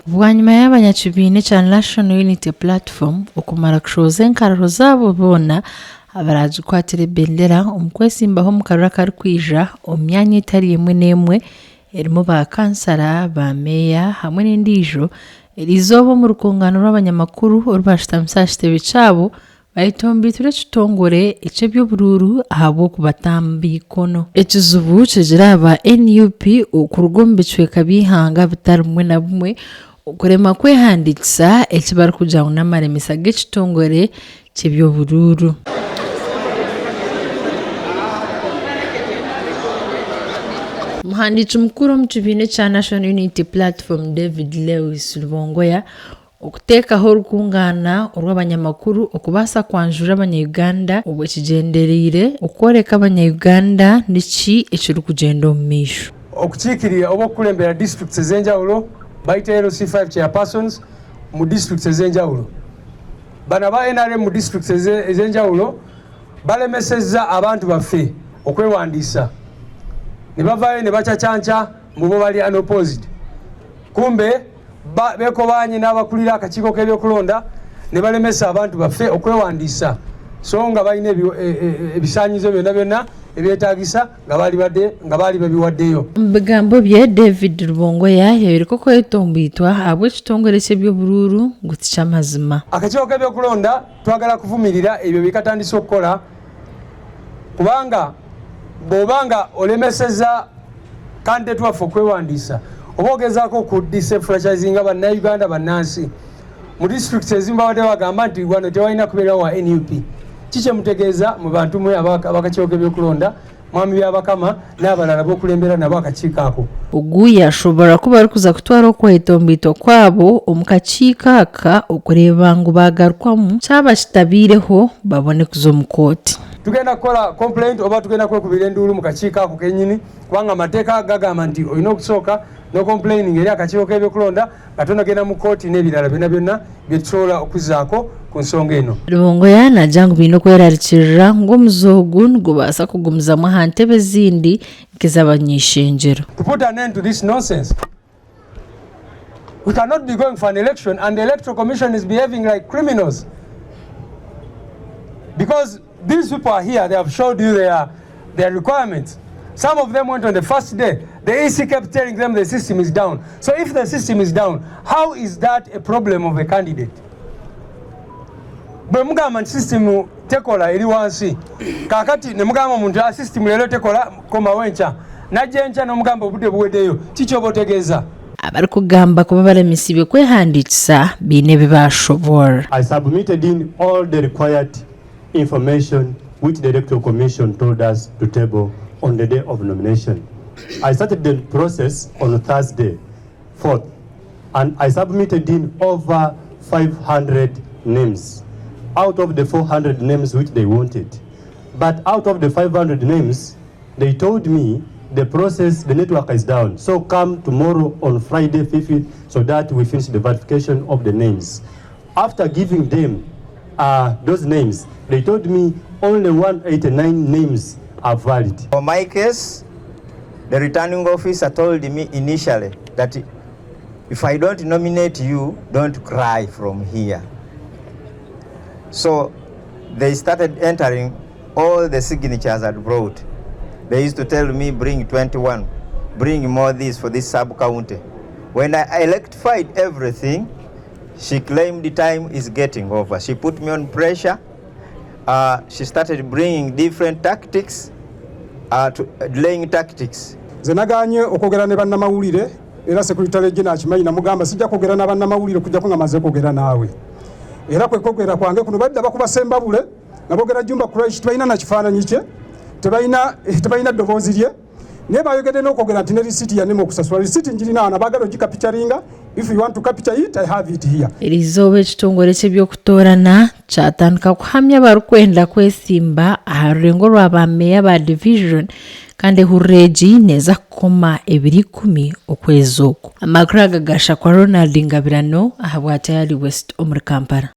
Bwanyima y'abanyakibiina ekya National Unity Platform okumara kushohoza enkararo zaabo boona abaragikwatira ebendera omu kwetsimbaho omu karuru akarikwija omu myanya etari emwe n'emwe erimu ba kansara, ba meeya hamwe n'endiijo, eriizooba omu rukungano rw'abanyamakuru oru baashutamisa aha kitebe kyabo Bayetomboitire ekitongore eky'eby'oburuuru ahabw'okubatamba eikono. Ekizibu kigira aba NUP okuruga omu bicweka by'eihanga bitari bimwe na bimwe okuremwa kwehandiikisa eki barikugira ngu n'amaremesa g'ekitongore ky'eby'oburuuru. Omuhandiiki mukuru omu kibiina ekya National Unity Platform David Lewis Rubongoya Okuteekaho orukungaana orw'abanyamakuru okubaasa kwanjurira abanya-Uganda obwo ekigyendereire okworeka abanya-Uganda niki ekirikugyenda omu maisho. Okukiikirira oba okukurembera disiturikiti ez'enjawulo baita LC5 Chairpersons omu disiturikiti ez'enjawulo. Bano aba nrm mu disiturikiti ez'enjawulo balemesezza abantu baffe okwewandiisa nibavaayo nibacacanca mbu bo bali unopposed kumbe Beekobaanye n'abakulira akakiiko k'ebyokulonda ne balemesa abantu baffe okwewandiisa so nga balina ebisaanyizo byonna byonna ebyetaagisa nga baalibadde nga baali babiwaddeyo. Omu bigambo bye, David Rubongoya yayoreka okwetomboitwa ahabw'ekitongore ky'eby'oburuuru ngu tiky'amazima. Akakiiko k'ebyokulonda twagala kuvumirira ebyo byekatandise okukola kubanga bw'oba nga olemeseza kandidate waffe okwewandiisa oba ogezaako ku disenfranchisinga bannayuganda bannansi. Mu disitulikiti ezimu babadde bagamba nti wano tewalina kubeerawo wa nup. Ki kyemutegeeza mu bantu mwe abakakiiko k'ebyokulonda, Mwami Byabakama n'abalala b'okulembera nabo akakiiko ako? Ogu yaashoboorora ku barikuza kutwara okwetomboitwa kwabo omu kakiiko aka okureeba ngu baagarukwamu kyaba kitabaireho babone kuza omu kooti. Tugenda kukora complaint oba tugenda kwekubira enduuru mu kakiiko ako kenyini kubanga amateeka gagamba nti olina okusooka no complaining eri akakiiko k'ebyokulonda nga tonagenda mu kooti n'ebirala byona byona byetusobola okuzaako ku nsonga eno. Rubongoya naagira ngu baine okwerarikirira ngu omuze ogu nigubaasa kugumizamu aha ntebe ezindi nk'ez'abany'eishengyero. To put an end to this nonsense, we cannot be going for an election and the electoral commission is behaving like criminals because these people are here, they have showed you their, their requirements. Some of them went on the first day. The EC kept telling them the system is down. So if the system is down, how is that a problem of a candidate? Bwe mugamba nti system tekola eri wansi, kakati ne mugamba omuntu ah, system leero tekola komawo enkya, najja enkya n'omugamba obudde buweddeyo, kiki oba otegeeza? Abarikugamba kuba baremesiibwe kwehandiikisa baine ebi baashoboorora. I submitted in all the required information which the Electoral Commission told us to table on the day of nomination. I started the process on Thursday, 4th, and I submitted in over 500 names out of the 400 names which they wanted. But out of the 500 names, they told me the process, the network is down. So come tomorrow on Friday 5th so that we finish the verification of the names. After giving them uh, those names, they told me only 189 names are valid. For my case, the returning officer told me initially that if I don't nominate you, don't cry from here. So they started entering all the signatures I'd brought. They used to tell me, bring 21, bring more this for this sub-county. When I electrified everything, she claimed the time is getting over. She put me on pressure. She started bringing different tactics, to, delaying tactics. Nze naganye okwogera ne bannamawulire era Secretary General akimanyi, namugamba sijja kwogera na bannamawulire okujjako nga maze kwogera naawe, era kwe kwogera kwange kuno. Badda bakuba Sembabule nga boogera Jumba Quraish, tebalina na kifaananyi kye, tebalina ddoboozi lye, naye bayogedde n'okwogera nti ne risiiti yanema okusasula. Risiiti njirina wano, abaagala ogikapitaringa, if you want to capture it, I have it here. Eriizooba ekitongore ky'eby'okutoorana kyatandika kuhamya abarikwenda kwesimba aha rurengo rwa ba meeya ba divijoni kandi ehururu egi neeza kukoma ebiro ikumi okwezi oku. Amakuru aga gashakwa Ronald Ngabirano ahabwa Tayari West omuri Kampala.